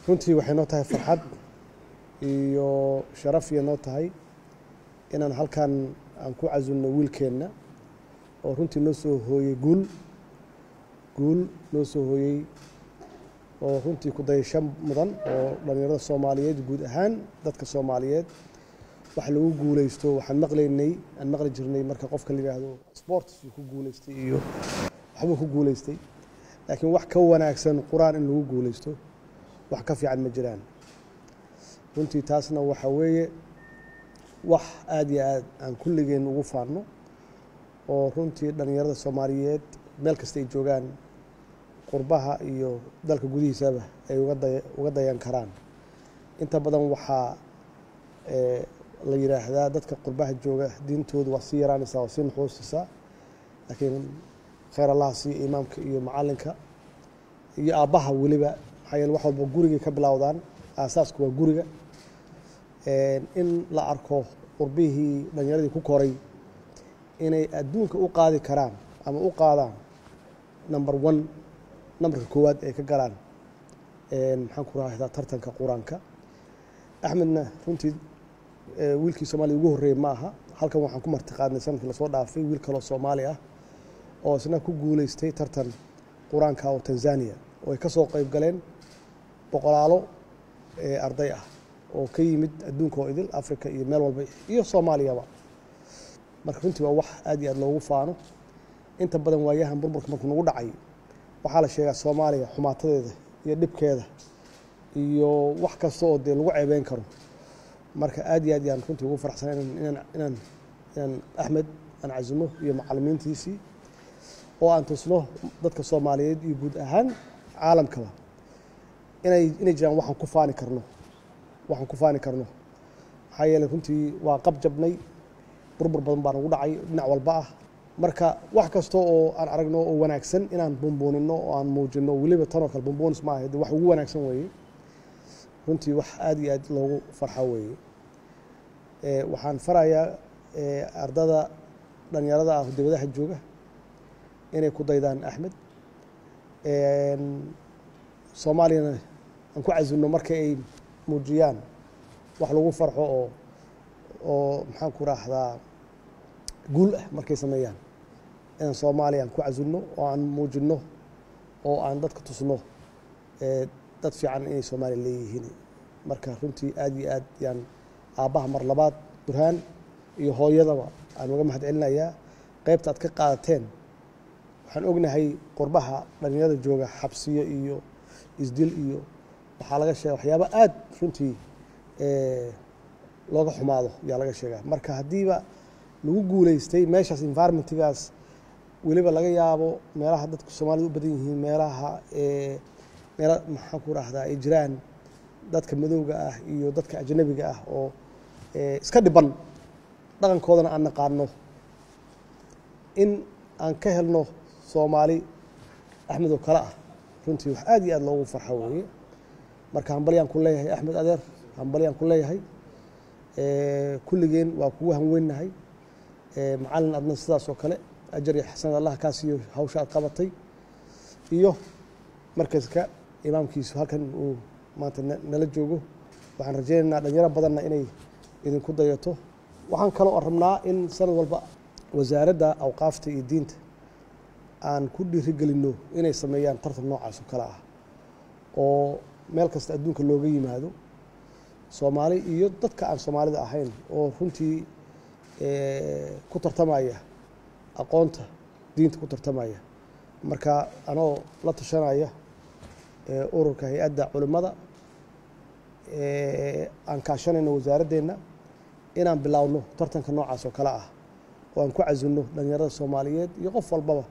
Runtii waxay noo tahay farxad iyo sharaf iyo noo tahay inaan halkan aan ku casulno wiilkeenna oo runtii noo soo hooyey guul, guul noo soo hooyey oo runtii ku dayasho mudan oo dhallinyarada Soomaaliyeed, guud ahaan dadka Soomaaliyeed wax lagu guuleysto. Waxaan maqlaynay, aan maqli jirnay marka qofka la yidhaahdo sports uu ku guuleystay iyo waxbuu ku guuleystay, laakiin wax ka wanaagsan Qur-aan in lagu guuleysto wax ka fiican ma jiraan. Runtii taasna waxa weeye wax aada iyo aad aan kulligeen ugu faanno oo runtii dhallinyarada Soomaaliyeed meel kasta ay joogaan, qurbaha iyo dalka gudihiisaba, ay uga dayan karaan. Inta badan waxaa la yidhaahdaa dadka qurbaha jooga diintoodu waa sii yaraanaysaa, waa sii nuxuusaysaa, laakiin khayr Allaha siiyo imaamka iyo macalinka iyo aabbaha weliba, maxaa yeele wax walba gurigay ka bilowdaan, aasaasku waa guriga. In la arko qurbihii dhallinyaradii ku koray inay adduunka u qaadi karaan ama u qaadaan number one, numberka koowaad ay ka galaan, maxaan ku rahdaa, tartanka Qur-aanka. Axmedna runtii wiilkii Soomaaliya ugu horreeyey ma aha. Halkan waxaan ku marti qaadnay sanadkii lasoo dhaafay wiil kaloo Soomaali ah oo isna ku guuleystay tartan Qur-aanka oo Tanzania, oo ay ka soo qayb galeen boqolaalo arday ah oo ka yimid adduunka oo idil, Africa iyo meel walba iyo Soomaaliyaba. Marka runtii waa wax aad iyo aad loogu faano. Inta badan waayahan burburka markuu nagu dhacay waxaa la sheegaa Soomaaliya xumaatadeeda iyo dhibkeeda iyo wax kasta oo dee lagu ceebeyn karo. Marka aad iyo aad yaan runtii ugu faraxsanay inaan Axmed aan casumo iyo macalimiintiisii oo aan tusno dadka Soomaaliyeed iyo guud ahaan caalamkaba inay jiraan waxaan ku faani karno, waxaan ku faani karno. Maxaa yeelay runtii waa qab jabnay, burbur badan baa nagu dhacay dhinac walba ah. Marka wax kasta oo aan aragno oo wanaagsan inaan buunbuunino oo aan muujino, weliba tanoo kale buunbuunis ma aha, wax ugu wanaagsan weeye. Runtii wax aad iyo aad loogu farxo weeye. Waxaan farayaa ardada dhalinyarada ah dibadaha jooga inay ku daydaan Axmed, Soomaaliyana aan ku casilno marka ay muujiyaan wax lagu farxo oo maxaan ku raahdaa guul ah markay sameeyaan, inaan Soomaaliya aan ku casilno oo aan muujino oo aan dadka tusno dad fiican inay Soomaaliya leeyihiin. Marka runtii aad iyo aad yaan aabbaha mar labaad Burhaan iyo hooyadaba aan uga mahad celinayaa qaybta aad ka qaadateen. Waxaan ognahay qurbaha dhalinyarada jooga xabsiyo iyo isdil iyo waxaa laga sheega waxyaaba aad runtii looga xumaado yaa laga sheegaa. Marka haddiiba lagu guuleystay meeshaas, environmentgaas, weliba laga yaabo meelaha dadka Soomaalida u badan yihiin, meelaha meela maxaan ku rahdaa ay jiraan dadka madowga ah iyo dadka ajnabiga ah oo iska dhiban, dhaqankoodana aan naqaano, in aan ka helno Soomaali Axmed oo kale ah runtii wax aad iyo aad loogu farxo weeye. Marka hambalyaan ku leeyahay Axmed, adeer, hambalyaan ku leeyahay. Kulligeen waa kugu hanweynahay. Macalin, adna sidaas oo kale ajar iyo xasanad Allah kaa siiyo hawsha aad qabatay iyo markaska imaamkiisu halkan uu maanta nala joogo. Waxaan rajaynaynaa dhalinyaro badanna inay idinku dayato. Waxaan kaloo rabnaa in sanad walba Wasaaradda Awqaafta iyo Diinta aan ku dhiirigelinno inay sameeyaan tartan noocaas oo kale ah oo meel kasta adduunka looga yimaado, Soomaali iyo dadka aan Soomaalida ahayn, oo runtii ku tartamaya aqoonta diinta ku tartamaya. Marka anoo la tashanaya ururka hay-adda culimmada, aan kaashanayno wasaaraddeenna, inaan bilaawno tartanka noocaas oo kale ah oo aan ku casilno dhalinyarada Soomaaliyeed iyo qof walbaba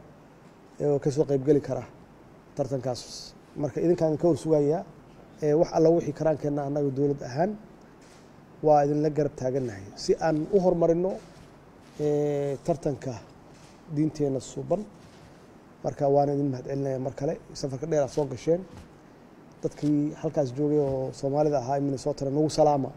oo kasoo qaybgeli kara tartankaas. Marka idinkaan ka horsugayaa wax alla wixii karaankeenna. Annaga dowlad ahaan waa idinla garab taagannahay si aan u horumarino tartanka diinteenna suuban. Marka waana idin mahad celinaya mar kale safarka dheer aad soo gasheen. Dadkii halkaas joogay oo Soomaalida ahaa Minnesotana nagu salaama.